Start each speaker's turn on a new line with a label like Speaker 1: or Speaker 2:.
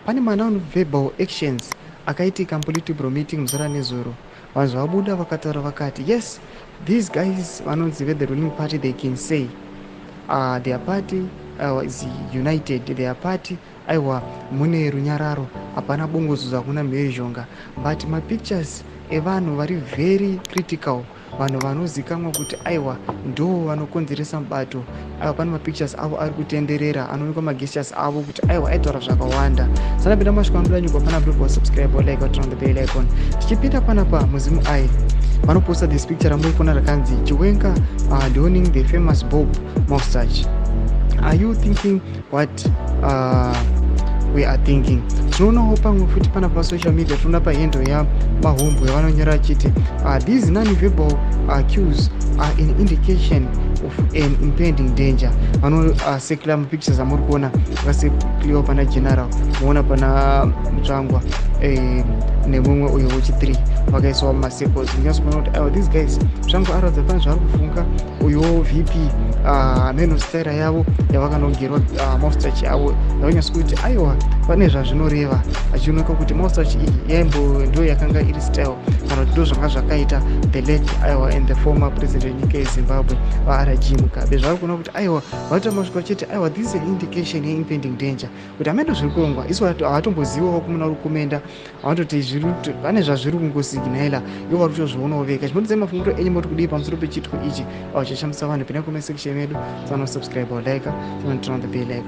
Speaker 1: Pane manon-verbal actions akaitika muPolitburo meeting musara nezuro. Vanhu vabuda vakataura vakati, yes, these guys vanonzi ve the ruling party, they can say their party is united, their party, aiwa, mune runyararo, hapana bongozozo, hakuna mhirizhonga. But mapictures evanhu vari very critical, vanhu vanozikanwa kuti aiwa, ndo vanokonzeresa mubato, aiwa, pane mapictures avo ari kutenderera, anoonekwa magestures avo kuti aiwa, aitaura zvakawanda. Sanapinda masviko anobuda nyugwa panapa, subscribe, like, turn on the bell icon. Tichipinda panapa muzimu ai vanoposta this picture ramuri kuona rakanzi "Chiwenga donning the famous bob moustache. Are you thinking what we are thinking?" Tinoonawo pamwe futi pana pasocial media, tinoona pahandle yamahombwe vanonyora achiti, "These non-verbal cues are an indication of an impending danger." Vanosekla mapictures amuri kuona akasekliwa pana General, muona pana Mutsvangwa nemumwe uyo wechi3 vakaiswa mumacircles. Ndinyatsikuona kuti aiwa, these guys, Mutsvangwa aratidza pane zvaari kufunga, uyowo VP meno style yavo yavakanogerwa moustache yavo yakanyatsa kuti aiwa, pane zvazvinoreva, achioneka kuti moustache iyi yaimbo ndo yakanga iri style kana kuti ndo zvanga zvakaita the late, aiwa, and the former president wenyika yeZimbabwe, vaRG Mugabe. Zvari kuona kuti aiwa, vaita masviko vachiti aiwa, this is an indication yeimpending danger, kuti hameno zviri kurongwa. Isu havatombozivawo kumuna uri kumenda, havatoti pane zvazviri kungosignala, ivo vari kutozvionawo vega. Chimbotidzai mafungiro enyu, moti kudii pamusoro pechitiko ichi chashamisa vanhu? Pinda comment section yedu, sanosubscribe, like, turn on the bell icon.